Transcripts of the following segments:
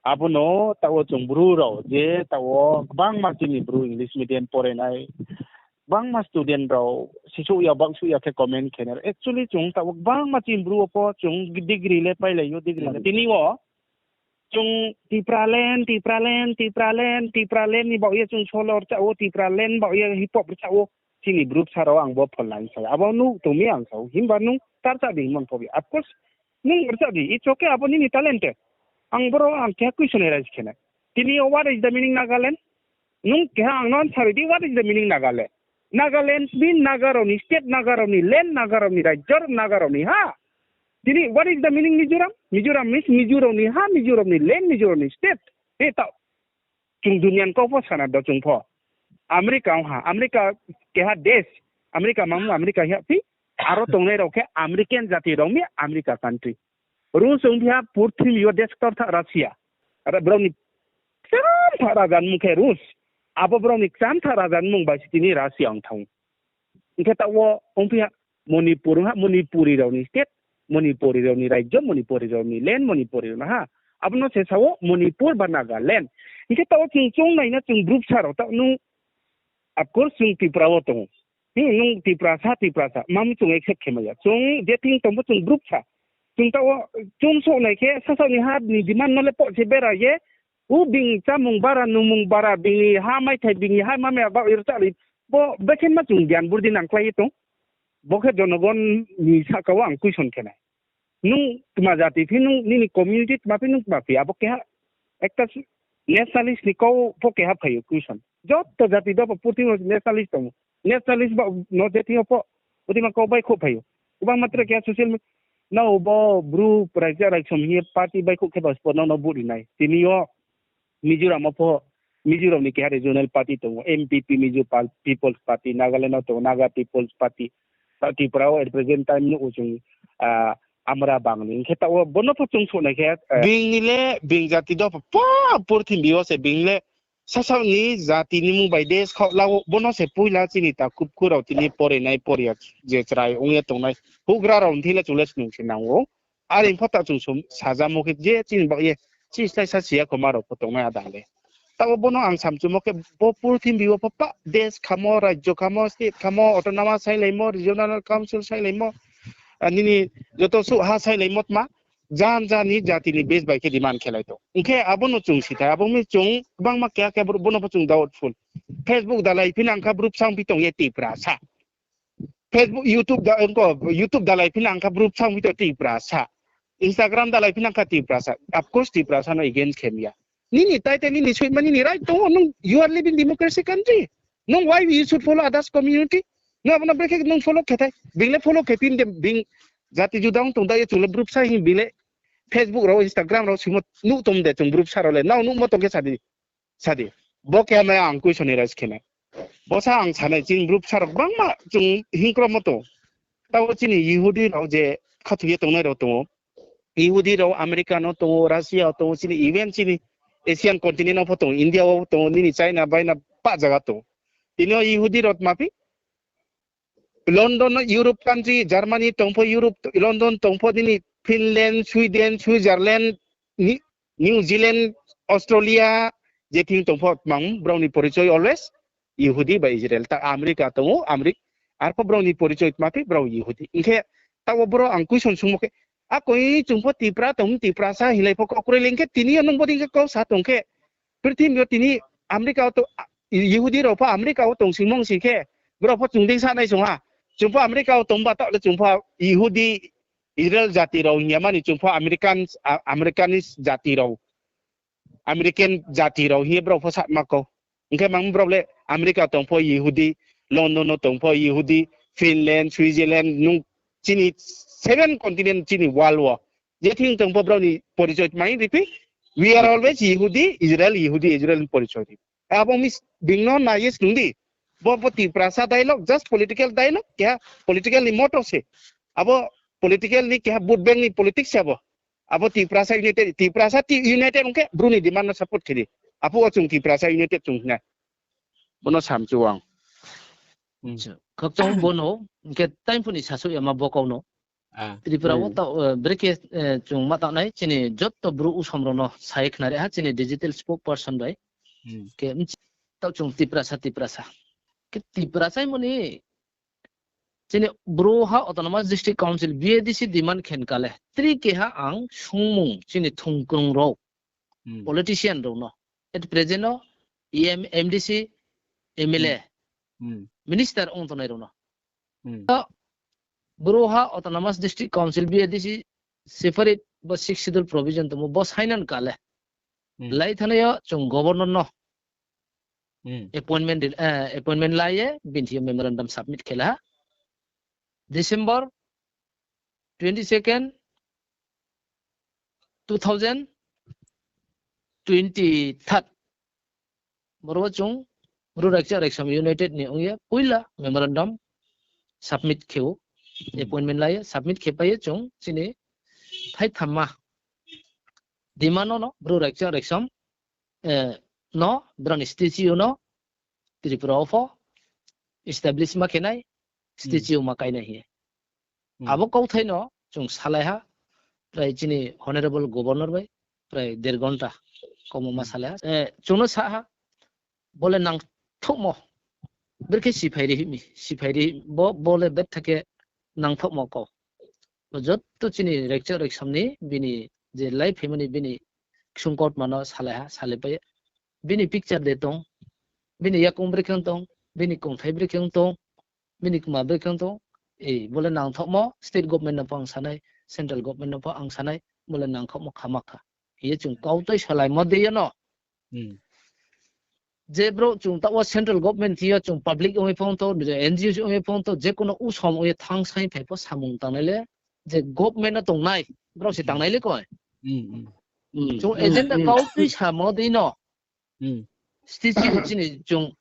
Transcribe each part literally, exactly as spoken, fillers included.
Abo no taoh wo chung Bru rao je taoh wo gbangma chini Bru English medium porenai, gbangma student rao sisouh ya, baksouh ya khe comment khe nai. Actually chung taoh wo gbangma chini Bru wo pho chung degree le pailai ou, degree le. Tini wo chung Tipraland, Tipraland, Tipraland, Tipraland ni baoh ye chung solo rchah ou, Tipraland baoh ye hip hop rchah ou. Chini Bru bsa rao ang bo pholnai sa ya. Abo nuh tong mi ang sa ou. Himba nung ta rchah di hingmo pho bi. Of course, nung rchah di. It's okay, abo nini talent. Ang boro ang keha question arise khe nai. Tini yo what is the meaning Nagaland? Nung keha ang no answer ri di, what is the meaning Nagaland? Nagaland mean Naga rao ni state, Naga rao ni land, Naga rao ni rajyo, Naga rao ni ha. Tini what is the meaning Mizoram? Mizoram means Mizo rao ni ha, Mizo rao ni land, Mizo rao ni state. E taoh chung duniya ni kau pho sana do chung pho. America ong ha, America keha desh, America mangmo America hing ya phi, aro tongnai rao khe American jati rao mi America country. Rus ong phi ha purthimbi yo desh ktortha Russia. Aro brao ni kchamtha raja ni mung khe Rus. Abo brao ni kchamtha raja ni mung bai se tini Russia ong thanng ou. Hing khe taoh wo ong phi ha Manipur ong ha, Manipuri rao ni state, Manipuri rao ni rajyo, Manipuri rao ni land, Manipuri rao ni ha. Abo no se sa ou Manipur ba Nagaland. Hing khe taoh wo chung choung nai na chung Bru bsa rao taoh nung, of course chung Tripura wo tong ou. Hi, nung Tiprasa, Tiprasa, mami chung accept khe mai ya. Chung je thing tong pho chung Bru bsa. Chung taoh wo, chung souh nai khe, sasaoh ni ha ni demand no le poh se bera ye, u bini chámung bara, nungmung bara, bini ha maithai, bini ha mamai aba ir chari, bo bekhe ma chung gyan burdi nangkhlai ye tong. Bo khe jonogon ni sahka wo ang question khe nai. Nung tma jati phi, nung nini community tma phi, nung tma phi, abo keha ekta nationalist ni kau pho keha phai ou question. Joto jati dopha purthimbi wo nationalist tong ou. Nationalist ba no je thing yo pho, purthimbi kau baihkhouh phai ou. Ubang matra keha social media, nrao bo Bru raisa raisom hing ye party baihkhouh khe ba sbo nrao no vote ri nai. Tini yo Mizoram wo pho, Mizoram ni keha regional party tong ou, M P P, Mizo Pal-, People's Party, Nagaland wo tong ou, Naga People's Party, ta Tripura wo at present time nuh ou chung, ah, Amra Bang ni. Hing khe taoh wo bo no pho chung souh nai khe, ah, bini le, bini jati dopha pho purthimbi wo se bini le, sasaoh ni jati ni mung bai desh khaoh la ou, bo no se poila chini takhu bkhu rao tini porenai poriya je chrai ong ye tongnai. Houhgra rao ni thing le chung le snung se nang ou. Are pho ta chung sum-, sajamo khe je chini baoh ye, chini slái sa si ya kho ma rao pho tongnai ada le. Taoh wo bo no ang samchumo khe bo purthimbi wo pho pa desh khamo, rajyo khamo, state khamo, autonomous sailaimo, regional council sailaimo, ah, nini joto suh ha sailaimo tma, jan jan ni jati ni base bai khe demand khelai tong. Hing khe abo no chung sithai, abo mi chung gbangma keha khe bo no pho chung doubtful. Facebook dalai phi nang kha Bru bsa ong phi tong ye Tiprasa. Facebook, YouTube da, engko, YouTube dalai phi nang kha Bru bsa ong phi tong Tiprasa. Instagram dalai phi nang kha Tiprasa. Of course Tiprasa no against khe mi ya. Nini title, nini soima, nini right tong ou, nung, you are living democracy country. Nung why you should follow others community? Nung abo no brekhe nung follow khe thai. Bini le follow khe phi de, bini jati juda ong tong da ye chung le Bru bsa hing bini le Facebook rao, Instagram rao simo nuh tong de chung Bru bsa rao le. Nrao nuhmo tong khe sa di. Sa di. Bo khe mai ang question ni raise khe nai. Bo sa ang sanai chini Bru bsa rao gbangma chung hingkromo tong ou. Taoh chini Yehudi rao je khathoih ye tongnai rao tong ou. Yehudi rao America no tong ou, Russia wo tong ou, chini even chini Asian continent wo pho tong ou, India wo tong ou, nini China baina pah zaga tong ou. Tini yo Yehudi rao tma phi London no Europe country, Germany tong pho Europe, London tong pho nini Finland, Sweden, Switzerland, Ni-, New Zealand, Australia, je thing tong pho tmang brao ni porichoi always Yehudi ba Israel. Ta America tong ou, Ameri-, arpho brao ni porichoi tma phi brao Yehudi. Hing khe taoh wo boro ang question sungmo khe, akoi chung pho Tipra tong, Tiprasa hinglai pho kau kroi le, hing khe tini yo nung bodei khe kau sa tong khe, purthimbi yo tini America wo to, Yehudi rao pho America wo tong singmung sing khe, brao pho chung dei sa nai sung ha. Chung pho America wo tong ba taoh le chung pho Yehudi, Israel jati rao hing ya mani chung pho American, a-, Americanist jati rao, American jati rao hing ye brao pho sama kau. Hing khe mang brao le America tong pho Yehudi, London no tong pho Yehudi, Finland, Switzerland, nung chini seven continent chini world wo. Je thing tong pho brao ni porichoi tma ri phi, we are always Yehudi, Israel, Yehudi, Israel ni porichoi ri. Abo mi s-, bini no nai ye snung di. Bo, bo Tiprasa dialogue, just political dialogue, keha political ni moto se. Abo political ni keha vote bank ni politics se abo. Abo Tiprasa United, Tiprasa ti united ong khe Bru ni demand no support khe di. Aphuh wo chung Tiprasa United chung hing nai. Bo no samchu ang. Khakchang bo no, hing khe time phuh ni sasuh yama bo kau no. Tripura wo taoh, brekhe, chung ma taoh nai, chini joto Bru usom rao no sa ye khnari ha, chini digital spokesperson bai. Khe, taoh chung Tiprasa, Tiprasa. Khe Tiprasa hingmo ni, chini Bru ha Autonomous District Council, B A D C demand khe kale. Tri keha ang sungmung chini thungkrung rao, politician rao no, at present no E M, M D C, M L A, minister ong tongnai rao no. Bru ha Autonomous District Council, B A D C, separate bo Sixth Schedule provision tongmo, bo sign kale. Lai thanai yo chung governor no appointment la ye, bini thing yo memorandum submit khe la ha. December twenty-second, two thousand twenty-three. Boro wo chung Bru Raikcha Raiksom United ni ong ye poila memorandum submit khe ou, appointment la ye submit khe pai ye chung chini thaithamma demand no, no Bru Raikcha Raiksom no, brao ni statue no Tripura wo pho establish ma khe nai, statue ma kai nai hing ye. Abo kauthai no chung salai ha, prai chini Honorable Governor bai, prai der ghonta kauma ma salai ha. Chung no sa ha, bo le nangthouhmo, brekhe siphai ri hing mi, siphai ri bo, bo le betha khe nangthouhmo kau. Bo joto chini Raikcha Raiksom ni bini je lai phaimo ni bini ksung kautma no salai ha, salai pai ye. Bini picture de tong, bini yakoung brekhe tong, bini kongthai brekhe tong, bini kma brekhe tong, bo le nangthouhmo, state government no pho ang sa nai, central government no pho ang sa nai, bo le nangthouhmo khama kha. Hing ye chung kautoi salaimo dei yo no. Je brouh chung taoh wo central government thing yo chung public ong ye phong thou, N G O ong ye phong thou, je kuno usom ong ye thanng saing phai pho samung tangnai le, je government no tongnai, brao se tangnai le koi. Chung agenda kautoi samo dei no. Statue chini chung,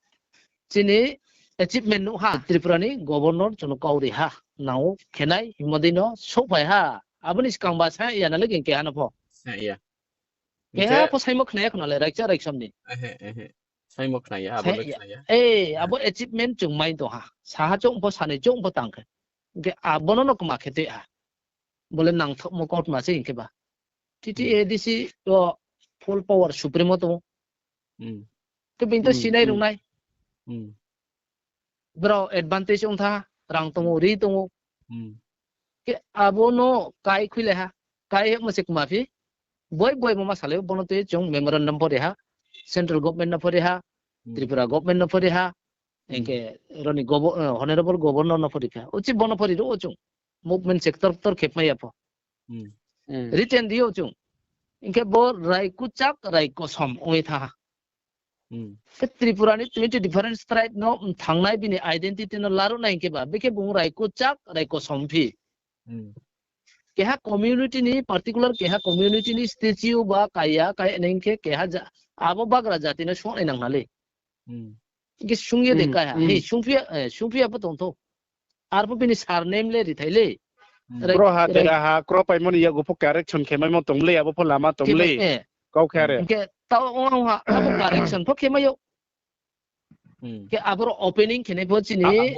chini achievement nuh ha, Tripura ni governor chung no kau ri ha, nang ou khe nai hingmo dei no souhphai ha. Abo ni skang ba sa ya na le keha no pho. Keha pho saimo khna ya khna le Raikcha Raiksom ni. Abo achievement chung mai tong ha. Saha choung pho, sanai choung pho tang khe. Hing khe abo no no kma khe tui ha. Bo le nangthouhmo kautma se hing khe ba. T T A D C to full power supremo tong ou. Khe being to sinai rung nai. Brao advantage ong tha, rang tong ou, ri tong ou. Khe abo no kai khuilai ha, kai hemo se kma phi. Boi boimo ma salai ou, bo no tui chung memorandum pho ri ha, central government no pho ri ha, Tripura government no pho ri ha, hing khe roni govo-, eh, honorable governor no pho ri kha. Uchih bo no pho ri ro chung. Movement sector ktor khe mai ya pho. Written ri ou chung. Hing khe bo raikuchak, raikosom ong ye thanng ha. Khe Tripura ni twenty different tribe no mthangnai bini identity no laruh nai hing khe ba, bekhe bung raikuchak, raikosom phi. Keha community ni, particular keha community ni statue ba kaiya, kai nai hing khe keha ja-, abo bagra jati no sungnai nang na le. Hing khe sung ye de kai ha. Sungphi ya, eh, sungphi ya pho tong thou. Arpho bini surname le rithai le. Bro ha tera ha, kro paimo ni yakgu pho correction khe maimo tong le, abo pho lama tong le. Kau khe are. Hing khe taoh ong ha, abo correction pho khe mai ou. Khe aboro opening khe nai pho chini.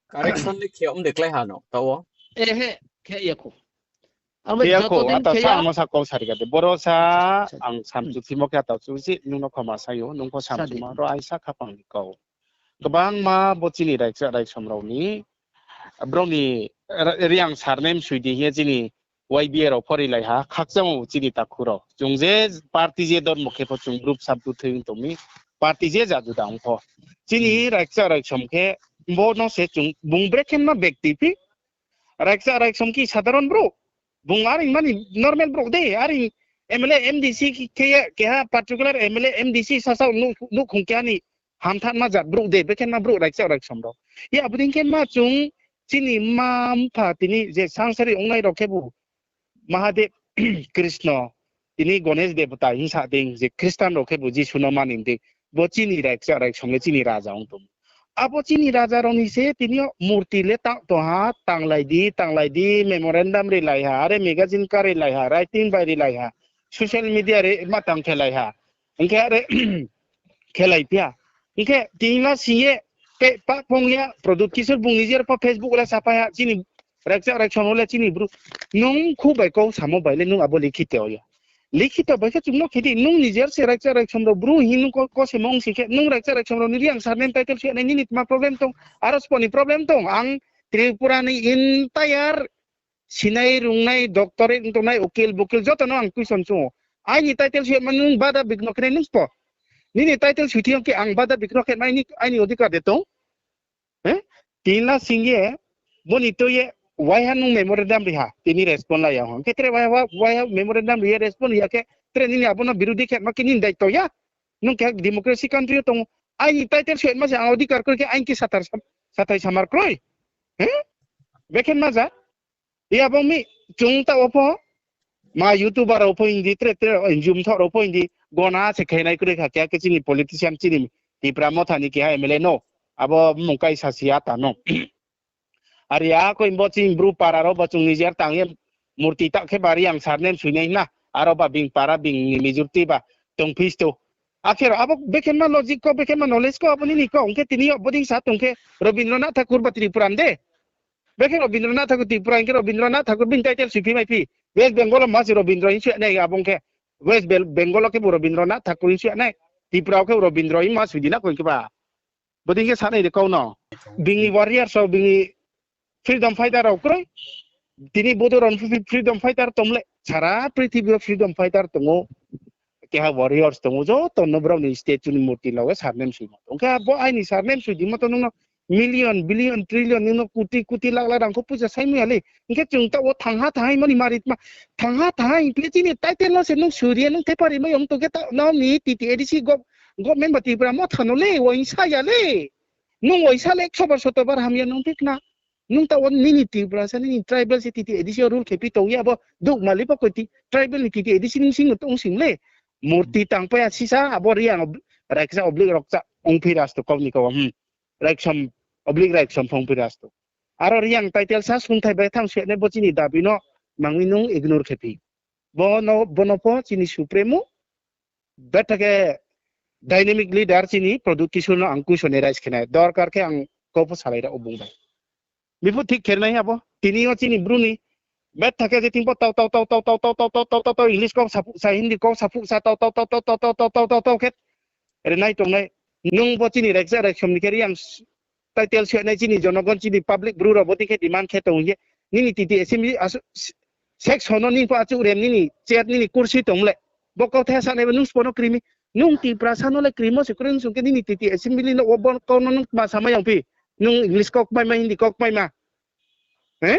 Correction le khe om de klái ha no, taoh wo. Ehe, khe ya khou. Khe ya khou, ata sa ang no sa kau sari ka de. Boro sa ang samchu thimo khe ata chu si, nung no khoma sai ou, nung pho samchuma ro aisa khaphang ni kau. Kbangma bo chini raikcha raisom rao ni, brao ni Reang surname soi di hing ye chini Y B A rao pho rilai ha, khakchangmo chini takhu rao. Chung je party je dormo khe pho chung group sub buthui ong tong mi, party je ja juda ong pho. Chini raikcha raisom khe, bo no se chung bung brekhe ma bekti phi, raikcha raisom khe sadharon brouh. Bung are mani normal brouh de, are M L A, M D C khe, keha particular M L A, M D C sasao nuh, nuhkhong keha ni hamthanma jat brouh de, brekhe ma brouh raikcha raisom rao. Ya, abo dei khe ma chung chini mma mpha tini je sangsari ongnai rao khebu Mahadev, Krishna, tini Ganesh Devata hing sa dei, je Christian rao khebu Jisu no mani dei, bo chini raikcha raisom le chini raja ong tong. Abo chini raja rao ni se tini yo murti le tang tong ha, tanglai di, tanglai di, memorandum rilai ha, are magazine karilai ha, writing bai rilai ha, social media re ma tang khelai ha. Hing khe are khelai phi ha. Hing khe tini ma sing ye, tei pa phong ya, Pradyot Kishore bung nijer pho Facebook le saphai ha, chini Raikcha Raiksom rao le chini Bru. Nung khu bai kau samo bai le nung abo likhito ya. Likhito bai khe chung no khe di, nung nijer se Raikcha Raiksom rao Bru hing nung ko, ko se mong sing khe, nung Raikcha Raiksom rao ni Reang surname title sui nai nini tma problem tong, aro spo ni problem tong, ang Tripura ni entire sinai rungnai, doctorate tongnai, ukil bukil joto no ang question chung ou. Aini title sui ma nung bada bikno khe nai nung spo. Nini title sui thing yo khe ang bada bikno khe mai ni aini odhikar de tong. He? Tin la sing ye, boni tui ye, waiha nung memorandum ri ha, tini respond la ya hon. Khe tre waiha, waiha memorandum ri ye respond ri ya khe, tre nini abo no birodhi khe ma khe nini daito ya. Nung khe democracy country yo tong, aini title sui ma se ang odhikar kroi khe aini khe sathar sam-, sathai samar kroi. He? Bekhen ma ja? Iya bo mi chung ta wo pho, ma YouTuber rao pho hing di, tre tre N G O mthoh rao pho hing di, gona se khe nai kroi kha, keha khe chini politician chini Tipra Motha ni keha M L A no, abo mung kaisa si ya ta no. Are ya koi bo chini Bru para rao bo chung nijer tang ye murti ta khe ba Reang surname sui nai na, aro ba bini para bini majority ba tong phis to. Akhe rao abo bekhen ma logic ko, bekhen ma knowledge ko, abo nini ko, ong khe tini yo bodei sa tong khe Rabindranath Thakur ba Tripura de. Bekhe Rabindranath Thakur Tripura hing khe Rabindranath Thakur bini title sui phi mai phi. West Bengal wo ma se Rabindra hing sui nai abo ong khe. West Bel-, Bengal wo khe bo Rabindranath Thakur hing sui nai. Tripura wo khe Rabindra hing ma sui di na koi khe ba. Bodei khe sa nai de kau no. Bini warriors rao, bini freedom fighter rao kroi. Tini bodo rao ni freedom fighter tong le. Sara prithibi wo freedom fighter tong ou. Keha warriors tong ou. Joto no brao ni statue ni murti la ye surname sui ma. Ong khe abo aini surname sui di ma to nung no million, billion, trillion, nung no koti, koti, lakh, lakh rang kho poicha sai mai ya le. Hing khe chung ta wo thangha, thangha hing mani mari tma. Thangha, thangha hing khe chini title no se nung suri ye nung thepari mai ong tong khe ta nang ni T T A D C gov-, government ba Tripura Motha no le, uaingsa ya le. Nung uaingsa le ekso bar soto bar hamya nung thik na. Nung ta wo nini Tripura sa nini tribal se T T A D C yo rule khe phi tong ye abo dukmali pho koti tribal ni T T A D C ning sing no tong sing le. Murti tang pai ya sisa abo Reang ob-, Raikcha oblik Raikcha ong phi rasto kau ni kau, hmm. Raiksom, oblik Raiksom phong phi rasto. Aro Reang title sa sungthai bai thang se nai bo chini dabi no mangmi nung ignore khe phi. Bo no, bo no pho chini supremo, betha khe dynamic leader chini Pradyot Kishore no ang question ni raise khe nai. Dorkar khe ang kau pho salai ra o bung bai. Biphuh thik khe nai abo. Tini yo chini Bru ni betha khe je thing pho tau, tau, tau, English kau saphuh sa, Hindi kau saphuh sa, tau, tau, tau, tau khe. Ere nai tong nai. Nung bo chini Raikcha Raiksom ni khe Reang s-, title sui nai chini jonogon chini public Bru rao bo thing khe demand khe tong ye. Nini T T A C mi asu-, s-, section no nini pho achouh rem nini chair nini kursi tong le. Bo kau the sa nai bo nung spo no krimi. Nung Tiprasa no le krimo se kroi sung khe nini T T A C mi no wo bo kau no nung ma samai yong phi. Nung English kau kmai ma, Hindi kau kmai ma. He?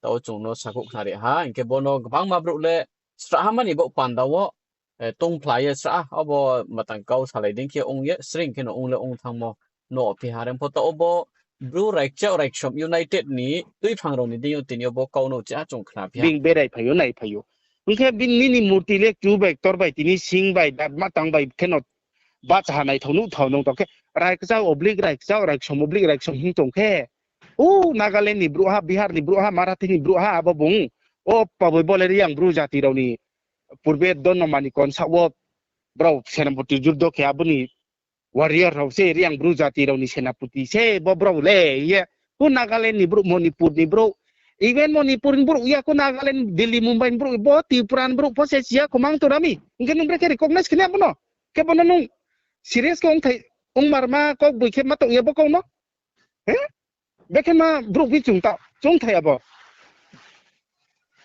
Tao chung no sakhouh khnari ha, hing khe bo no gbangma brouh le srahha mani bo panda wo, eh, tongphla ye srahha, abo matang kau salai dei khe ong ye, sring khe no ong le ong thanngmo no phi ha rem pho tao bo Bru Raikcha Raiksom United ni tuiphang rao ni deing yo tini yo bo kau no chiha chung khna phi ha. Bing berai phai ou, nai phai ou. Hing khe bini nini murti le chu bai, ktor bai, tini sing bai, da matang bai khe no bahcha ha naithao nuhthao nung tong khe, Raikcha oblik Raikcha, Raiksom oblik Raiksom hing tong khe. O Nagaland ni brouh ha, Bihar ni brouh ha, Marathi ni brouh ha, abo bung. O paboi bo le Reang Bru jati rao ni purbe Dono Manikon saoh wo brao Senapati juddo khe abo ni warrior rao se Reang Bru jati rao ni Senapati se bo brao le ye. Ko Nagaland ni brouh, Manipur ni brouh, even Manipur ni brouh ya ko Nagaland, Delhi, Mumbai ni brouh, bo Tripura ni brouh pho se siya khomang to rami. Hing khe nung brekhe recognize khe nai abo no. Khe bo no nung serious khe ong thai, ong marma kau boi khe ma tong ya bo kau no. He? Bekhe ma brouh bi chung ta, chung thai abo.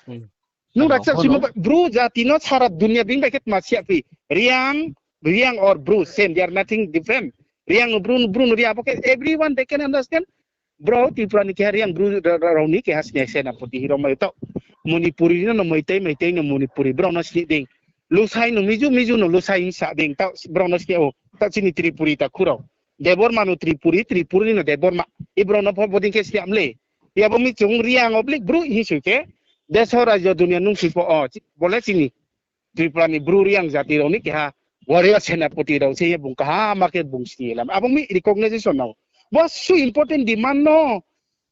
Hmm. Nung Ano, rakcha hono. Simo ba, Bru jati no sara dunia bini bai khe tma siya phi. Reang, Reang or Bru, same, they are nothing different. Reang no Bru, Bru no Reang, abo khe everyone they can understand. Brao Tripura ni keha Reang Bru ra-, ra-, rao ni keha sini Senapati hing rao mai tao. Manipuri no, no Meitei, Meitei no Manipuri, brao no sini ding. Lusai no Mizo, Mizo no Lusai hing sa ding, tao brao no sini o, tao chini Tripuri ta khurao. Debbarma no Tripuri, Tripuri no Debbarma. I brao no pho bodei khe sini amle. Iya bo mi chung Reang oblik Bru hing sui khe, deso rajyo dunia nung sui pho o, chi-, bo le chini Tripura ni Bru Reang jati rao ni keha warrior Senapati rao se ye bung kaham ma khe bung sini lam. Abo mi recognition nao. Bo su important demand no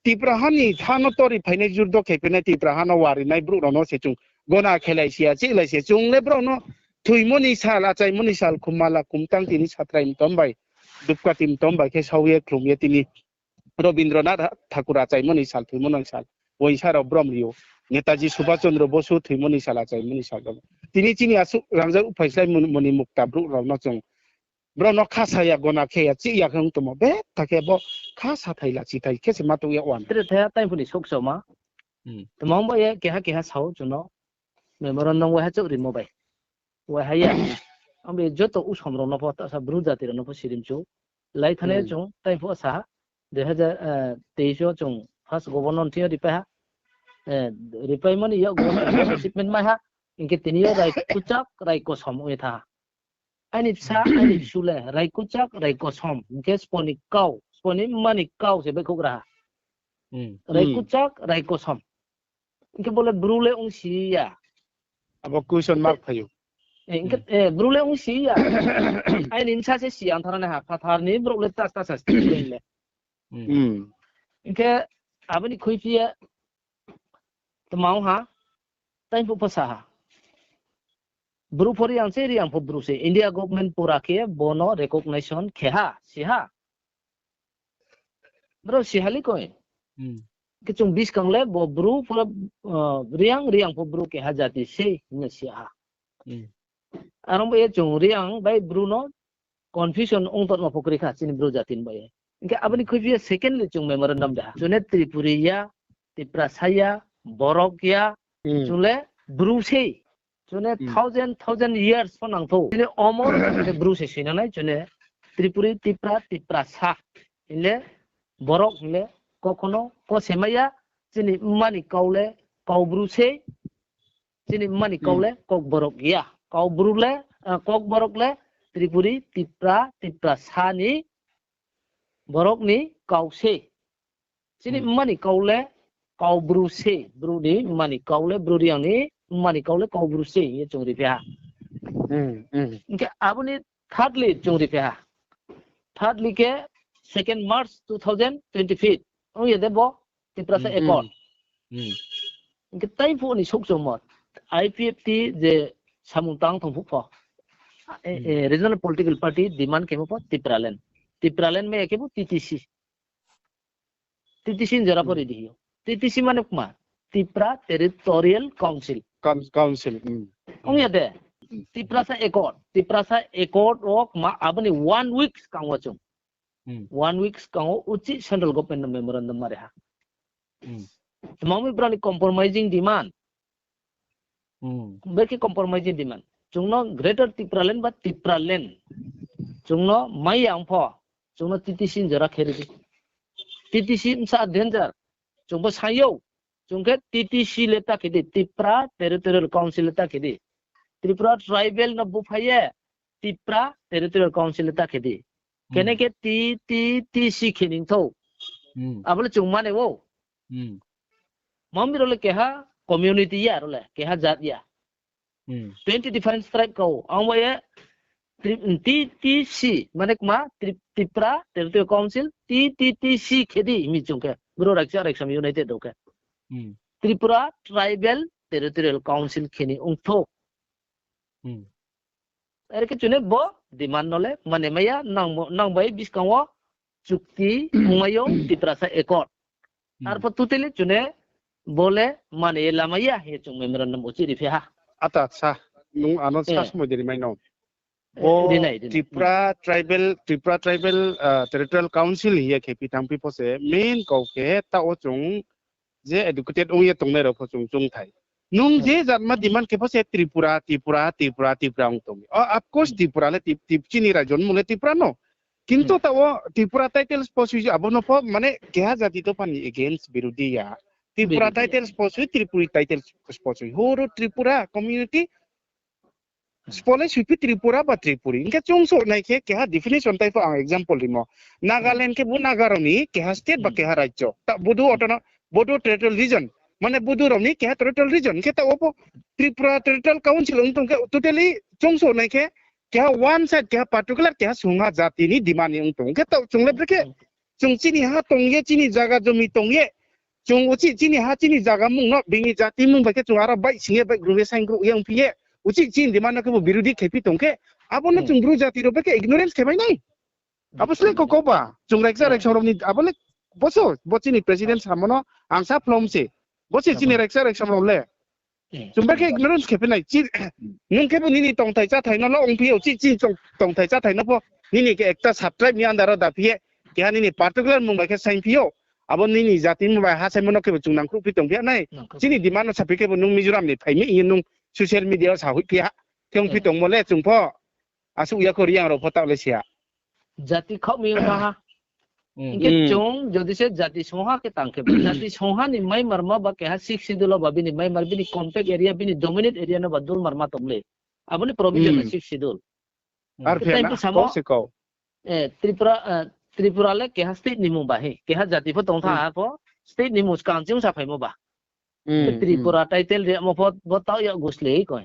Tripura ha ni tha no tori phainai juddo khe phainai Tripura ha no wari nai brouh rao no se chung gona khelai siya, chilai siya. Chung le brao no thoimo ni sal, achaimo ni sal, khumala khumtang tini satrai mtom bai, dupkati mtom bai khe sao ye khlum ye tini Rabindranath Thakur achaimo ni sal, thoimo ni sal. poisa rao brom ri ou. Netaji Subhas Chandra Bosu thoimo ni sal, achaimo ni sal rao. Tini chini asuh rangzag uphaislái moni mukta brouh rao no chung, brao no khasa ya, gona khe ya, chih ya khe ong tongmo. Betha khe bo khasa thai la, chithai khe se ma tong ya wan. Tre thai ha, taiphuh ni souhkchaoma. Tma ong ba ye keha keha sao chung no memorandum waiha chouh rimo bai. Waiha ya. Ang bai joto usom rao no pho, tasa Bru jati rao no pho sirimchu. Lai thane chung, taiphuh sa ha. Dui hazar teis o chung first governor thing yo ripai ha. Ripaimo ni yak governor achievement mai ha. Hing khe tini yo raikuchak, raikosom ong ye tha ha. Aini bsa, aini bsu le raikuchak, raikosom. Hing khe sbo ni kau, sbo ni mma ni kau se baihkhouh ra ha. Raikuchak, raikosom. Hing khe bo le Bru le ongsi ya. Abo question mark phai ou. Hing khe, Bru le ongsi ya. Aini bsa se si ang thara nai ha, phathar ni brouh le tas tas asti le. Hing khe abo ni khuiphi ye tma ong ha, taiphuh pho sa ha. Bru pho Reang se, Reang pho Bru se. India government pura khe bo no recognition khe ha, si ha. Brao si ha le koi. Khe chung buskang le bo Bru pho, Reang, Reang pho Bru keha jati se hing ye si ha. Are ong bai ye chung Reang bai Bru no confusion ong tongmo pho kroi kha chini Bru jati ni bai ye. Hing khe abo ni khuiphi ye secondly chung memorandum de ha. Chung le Tripuri ya, Tiprasa ya, Borok ya, chung le Bru sei. Chung le thousand, thousand years pho nang thou. Chini omor khe Bru se soinang nai, chung le Tripuri, Tipra, Tiprasa. Hing le Borok hing le kokhono ko se mai ya, chini mma ni kau le kau Bru sei, chini mma ni kau le kok Borok ya. Kau Bru le, kok Borok le Tripuri, Tipra, Tiprasa ni Borok ni kau sei. Chini mma ni kau le kau Bru sei, Bru ni mma ni kau le, Bru Reang ni mma ni kau le kau Bru sei hing ye chung riphai ha. Hing khe abo ni thirdly chung riphai ha. Thirdly khe second March two thousand twenty-five ong ye de bo Tiprasa Accord. Hing khe taiphuh ni souhkchaomo, I P F T je samung tang tong phuh pho, regional political party demand khemo pho Tipraland. Tipraland mai ya khe bo T T C. T T C ni jora pho ri di hing ou. T T C mane kma, Tipra Territorial Council. Ong ya de, Tiprasa Accord, Tiprasa Accord wo kma abo ni one week skang wo chung, one week skang wo uchih central government no memorandum ma ri ha. Tma ong mi brao ni compromising demand. Bai khe compromising demand. Chung no Greater Tipraland ba Tipraland chung no mai ya ong pho, chung no T T C ni jora khe ri di. T T C bsa danger. Chung pho sai ou. Chung khe T T C le ta khe di, Tipra Territorial Council le ta khe di. Tripura Tribal no buphai ye Tipra Territorial Council le ta khe di. Khe nai khe T T T C khe ni thou. Abo le chung mane ou. Tma ong mi rao le keha community ya, rao le keha jat ya. Twenty different tribe kau, ang bai ye T T C mane kma, Tipra Territorial Council, T T T C khe di hing mi chung khe, Bru Raikcha Raiksom United rao khe. Tripura Tribal Territorial Council khe ni ong thou. Are khe chung le bo demand no le mane mai ya, nang bai buskang wo chukti ongmai ou Tiprasa Accord. Arpho totally chung le bo le mane ye lamai ya hing ye chung memorandum uchih riphai ha. Ata sa, nung ano sa somoi de rimai no. Bo Tripura Tribal, Tripura Tribal Territorial Council hing ye khe phi thanngphi pho se main kau khe taoh wo chung je educated ong ye tongnai rao pho chung choungthai. Nung je jatma demand khe pho se Tripura, Tripura, Tripura, Tripura ong tong. Of course Tripura le chini raijo ni mung le Tripura no. Kintu taoh wo Tripura title sposoi abo no pho mane keha jati dopha ni against birodi ya. Tripura title sposoi, Tripuri title sposoi. Horo Tripura community spo le suiphi Tripura ba Tripuri. Hing khe chung souh nai khe keha definition tai pho ang example rimo. Nagaland khe bo Naga rao ni keha state ba keha raijo. Bodo Territorial Region. Mane Bodo rao ni keha territorial region. Hing khe taoh wo pho Tripura Territorial Council ong tong khe totally chung souh nai khe keha one side, keha particular, keha sungha jati ni demand ni ong tong. Hing khe taoh chung le brekhe chung chini ha tong ye, chini zaga jomi tong ye, chung uchih chini ha chini zaga mung no bini jati mung bai khe chung aro baih sing ye, baih group ye, saing group ye ongphi ye, uchih chini demand no khe bo birodi khe phi tong khe, abo no chung Bru jati rao bai khe ignorance khe mai nai. Abo slái kau kau ba, chung Raikcha Raiksom rao ni, abo le bo so, bo chini president samo no ang sa phlom se. Bo se chini raikcha raiksom rao le. Chung ba khe ignorance khe phi nai. Nung khe bo nini tongthai cháthai no lo ongphi ou, chi chini tongthai cháthai no pho nini khe ekta sub-tribe ni under wo da phi ye, keha nini particular mung bai khe saing phi ou. Abo nini jati mung bai ha saimo no khe bo chung nangkhruh phi tong phi ya nai. Chini demand no saphi khe bo nung Mizoram ni phai mi hing ye nung social media wo sa hoih phi ha. Khe ongphi tongmo le chung pho. Asuh ya kho Reang rao pho taoh le si ha. Jati khaoh mi ong ha. Hing khe chung jodi se jati songha khe tang khe, jati songha ni maimarma ba keha Sixth Schedule wo ba bini maimar, bini compact area, bini dominate area no ba dulmarma tong le. Abo ni provision no Sixth Schedule. Ar khe phe tei na, pho samo, kau se kau. Tripura le keha state ni mung ba hi, keha jati pho tong tha ha pho, state ni mung skang ching saphaimo ba. Khe Tripura title ri amo pho bo taoh yag gusle koi.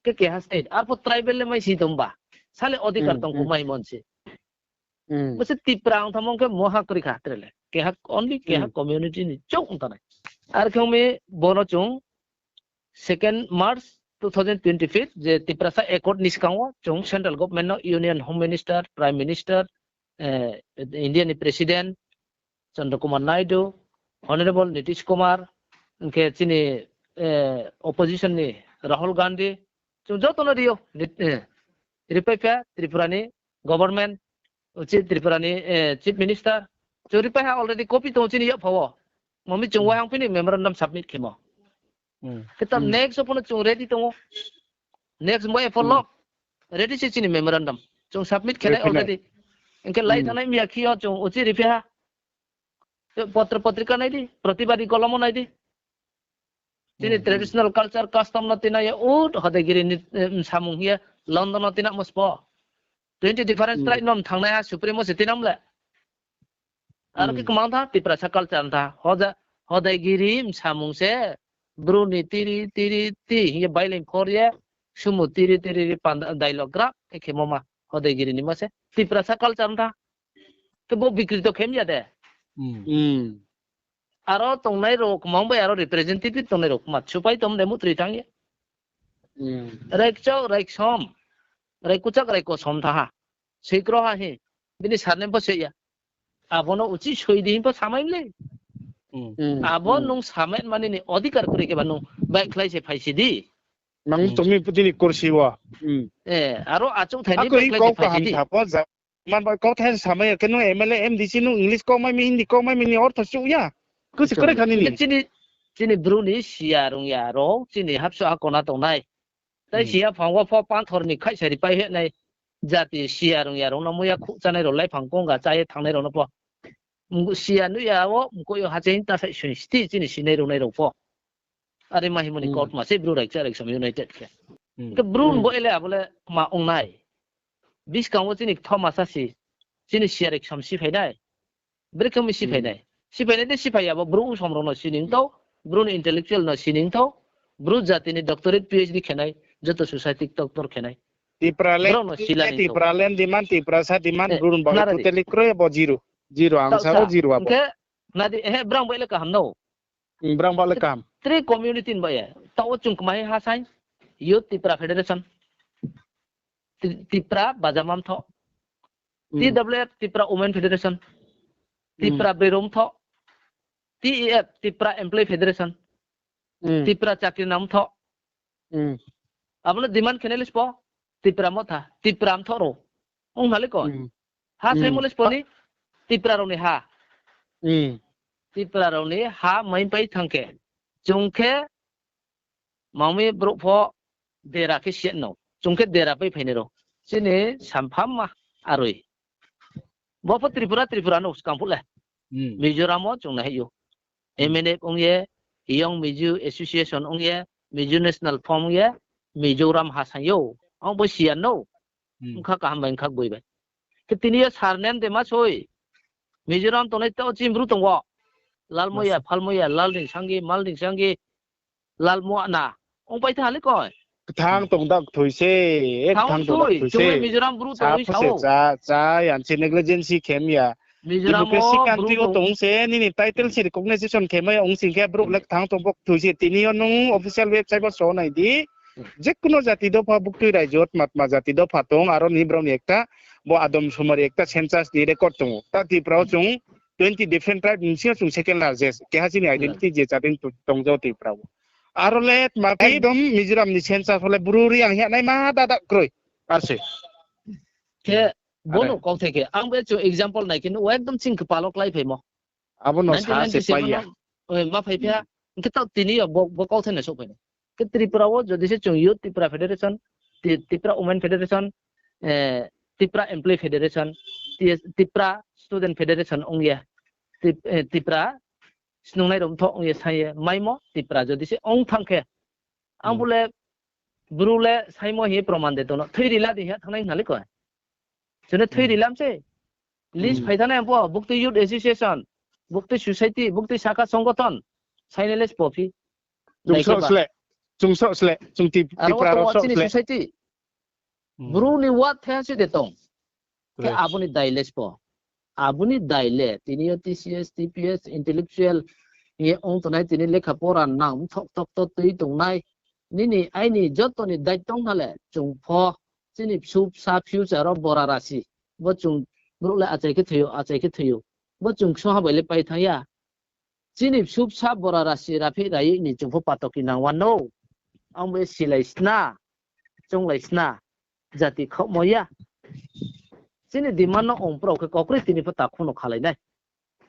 Khe keha state, arpho tribal le mai si tong ba. Sale odhikar tong kumai mon se. Bo se Tipra ong thamong khe moha kri kha tre le. Keha only keha community ni chouh ong tanai. Ar khe ong mi bono chung second March two thousand twenty-five je Tiprasa Accord ni skang wo chung central government no Union Home Minister, Prime Minister, India ni President Chandra Kumar Naidu, Honorable Nitish Kumar, hing khe chini opposition ni Rahul Gandhi, chung joto no ri ou, ripai pha Tripura ni government, uchih Tripura ni Chief Minister, chung ripai ha already copy tong ou chini yapha wo. Mami chung waihang phi ni memorandum submit khemo. Khe ta next wo pho no chung ready tong ou. Next mo epho lo ready se chini memorandum. Chung submit khe nai already. Hing khe lai thanngnai miya khe yo chung uchih riphi ha. Potro potrika nai di, protibadi kolom wo nai di. Chini traditional culture custom no tinai ye, ut hodai giri ni msamung hing ye London no tinamo spo. Twenty different tribe no mthangnai ha Supreme wo se tinam le. Aro khe kmang tha, Tiprasa culture tha. Hodai giri msamung se, Bru ni tiri tiri ti hing ye bailing khor ye, sumu tiri tiri ri panda dialogue gra khe khemo ma. Hodai giri ni ma se Tiprasa culture tha. Khe bo bikrito khem ya de. Aro tongnai rao kmang bai aro representative tongnai rao kma supai tom de mutroi tang ye. Raikchak raiksom, raikuchak raikosom tha ha. Soikro ha hi, bini surname pho se ya. Abo no uchih soi di hing pho samai le. Abo nung samai mani ni odhikar kroi khe ba nung baihkhlai se phaisi di. Nang tongmi pudi ni kursi wo. Aro achouhthai ni baihkhlai se phaisi di. Man bai kau thai samai ya khe nung M L A, M D C nung English kau mai mi, Hindi kau mai mi ni ortho chouh ya. Kusi kore kha nini. Chini Bru ni siya rung ya rao, chini hapso ha kona tongnai. Tai siya phang wo pho panthor ni khaihsa ripai heh nai. Jati siya rung ya rao no muya khuh chánai rao lai phang kongga chá ye thanngnai rao no pho. Siya nuh ya wo mkoih yo ha ching ta sai soi sti chini sinai rao nai rao pho. Are ma himo ni kautma se Bru raikcha raiksom united khe. Khe Bru bo ele abo le ma ong nai. Buskang wo chini kthoma sa si, chini siya raiksom siphai nai. Brekhe mi siphai nai. Siphai nai de siphai ya bo Bru usom rao no sining thou, Bru ni intellectual no sining thou, Bru jati ni doctorate P H D khe nai, joto society doctor khe nai. Brao no sila ni thou. Tipraland demand, Tiprasa demand, Bru ba totally kroi bo zero. Zero, ang sa zero abo. Hing khe, nadi, ehe, brang bo ele kaham no. Brang bo le kaham. Tre community ni ba ye. Taoh wo chung kmai ha saing. Youth Tipra Federation. Tipra Bajama Mthoh. T W F Tipra Women Federation. Tipra Broi rao Mthoh. T E F Tipra Employee Federation. Tipra Chakri nang Mthoh. Abo no demand khe nai le spo. Tipra Motha. Tipra Mthoh rao. Ong ha le ko. Ha saimo le spo ni. Tipra rao ni ha. Tipra rao ni ha mai pai thang khe. Chung khe mangmi brouh pho dera khe siya no. Chung khe dera pai phainai rao. Chini sampham ma aroi. Bo pho Tripura, Tripura no skang phuh le. Mizoram wo chung nai ou. M N F ong ye, Young Mizo Association ong ye, Mizo National Front ong ye, Mizoram ha saing ou. Ang bo siya no. Bkha kaham bai, bkha gboi bai. Khe tini yo surname de ma soi. Mizoram tongnai tao chini Bru tong wo. Lalmoya, Phalmoya, Lalningsangi, Malningsangi, Lalmoana. Ong pai tha le koi. Kthang tong da kthoi se, kthang tong da kthoi se. Chung le Mizoram Bru tong sa ou. Cha, cha, yan se negligence khem ya. Democracy country wo tong se, nini title se recognition khe mai ong sing khe brouh le kthang tong bo kthoi se. Tini yo nung official website wo so nai di. Jekuno jati dopha buktui raijo tma tma jati dopha tong, aro ni brao ni ekta, bo Adam Sumari ekta census ni record tong ou. Ta Tripura wo chung twenty different tribe ni sing yo chung second largest. Keha chini identity je chadin to-, tongja Tripura wo. Aro le tma phi ekdom Mizoram ni census wo le Bru Reang hing ye naima dada kroi. Ar se. Khe bono kauthai khe, ang be chung example nai khe nuh wo ekdom ching kpal wo klái phaimo. Abo no sa se pai ya. Ma phai phi ha. Hing khe taoh tini yo bo, bo kauthai no souhphai nai. Khe Tripura wo jodi se chung Youth Tripura Federation, Ti-, Tripura Women Federation, eh, Tripura Employee Federation, T S, Tripura Student Federation ong ye, Trip-, eh, Tripura snungnai rao mthoh ong ye saing ye maimo Tripura jodi se ong thanng khe, ang bo le Bru le saimo hing ye proman de tong no, thui rila di hing ye thanng nai hna le koi. Chung no thui rilam se. List phai thanng nai ang pho, buktui youth association, buktui society, buktui sakha songgothon, sainai le spo phi. Chung soh sle, chung soh sle, chung Ti-, Tipra rao soh sle. Bru ni word thaiha se de tong. Khe abo ni dai le spo. Abo ni dai le, tini yo T C S, T P S, intellectual, hing ye ong tongnai tini lekha pora nang mthoh tok to tui tongnai. Nini aini joto ni dai tong na le, chung pho, chini bsu bsa future wo bora rasi. Bo chung brouh le achai khe thoi ou, achai khe thoi ou. Bo chung ksoha bai le pai thanng ya. Chini bsu bsa bora rasi raphi rai ni chung pho patoki nang wanou. Ang bo silai sna, chounglai sna, jati khaohmo ya. Chini demand no ong prao khe kokri tini pho takhu no khalai nai.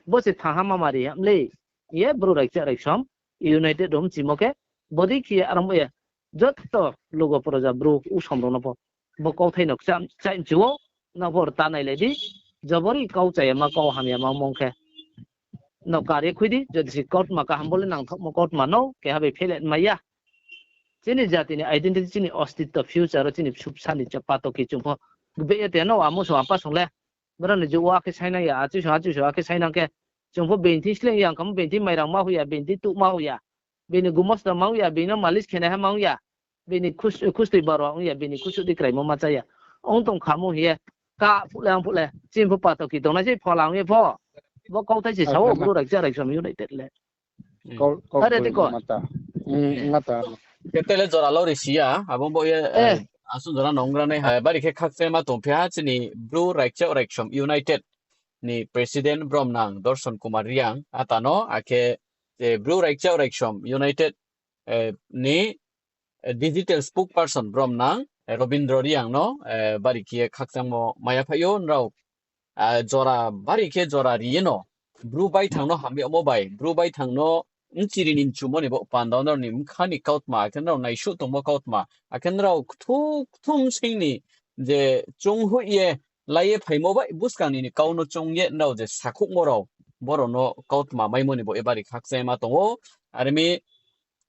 Bo se thanng ha ma mari ham le. Ye Bru Raikcha Raiksom, united rao mchimo khe, bodei khe ye arang bo ye, joto lugo proja Bru usom rao no pho. Bo kauthai no kcham, kcham mchu ou, nang pho ta nailai di, jobori kau chaya ma, kau hamya ma mong khe. No kar ye khui di, jodi se kautma kaham bo le nangthaohmo kautma no, keha bai phelet mai ya. Chini jati ni identity, chini ostitto, future wo chini bsu bsa ni cha patoki chung pho. Gbe ye te no, amo song apa song le. Boro ni ju wa khe sainang ya, achu song, achu song akhe sainang khe. Chung pho bini thing sleng ya, kamo bini thing mairang ma hoih ya, bini thing tuh ma hoih ya. Bini gumosta ma ong ya, bini no malis khenaiha ma ong ya. Bini khus-, khustui baro ong ya, bini khusuh di kraimo ma cha ya. Ong tong khamo hing ye, ka phuh le, ang phuh le, chini pho patoki tongnai se phola ong ye pho. Bo kauthai se sao, Bru Raikcha Raiksom united le. Are te ko. Khe tele jora lori si ya, abo bo ye, asun jora nonggra nai ha, bari khe khakchangma tongphi ha, chini Bru Raikcha Raiksom united ni president bromnang Dorson Kumar Reang, atano, akhe, Bru Raikcha Raiksom united, ni digital spokesperson bromnang, Robindro Reang no, bari khe ye khakchangmo maya phai ou nrao, jora bari khe jora ri ye no, Bru baithang no hamyagmo bai, Bru baithang no mchiri ni mchumo ni bo panda wo nrao ni bkha ni kautma, akhe nrao naisuh tongmo kautma, akhe nrao kthu, kthum sing ni je chounghoih ye, lai ye phaimo bai buskang ni ni kau no choung ye nrao je sakhouhmo rao, boro no kautma maimo ni bo ye bari khakchangma tong ou. Are mi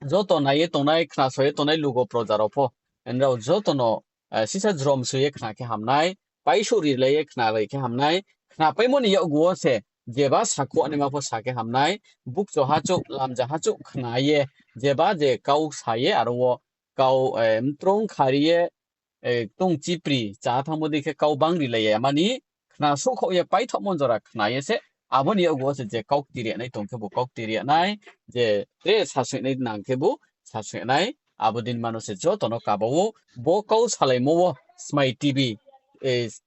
joto nai ye tongnai, khnaso ye tongnai lugo proja rao pho, nrao joto no, sisa jrom soi ye khna khe hamnai, paisouh rilai ye khnalai khe hamnai, khnapaimo ni yakgu wo se, jeba sakhouh naima pho sa khe hamnai, bukcho hachouh, lamja hachouh khna ye, jeba je kau sa ye, aro wo kau, mtrung khari ye, tong chipri chá thanngmo dei khe kau bang rilai ya mani, khna souhkhaoh ye paithaohmo jora khna ye se, abo ni yakgu wo se je kau kti ri nai tong khebu kau kti ri nai, je tre sasoinai nang khebu sasoinai, abo din mano se joto no kaba ou, bo kau salaimo wo Smai T V,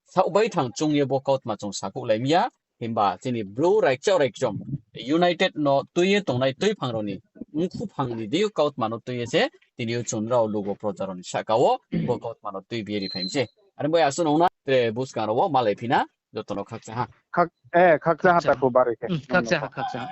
saoh baithang choung ye bo kautma chung sakhouhlai mi ya, himba chini Bru Raikcha Raiksom united no tui ye tongnai tuiphang rao ni, mkhuphang ni deing yo kautma no tui ye se, tini yo chung nrao lugo proja rao ni sahka wo, bo kautma no tuibi ye ri phai mi se. Are bo ya asuh nung na, tre buskang rao wo malai phi na, joto no khakchang ha. Khakchang ha takhu bari khe. Khakchang ha, khakchang ha.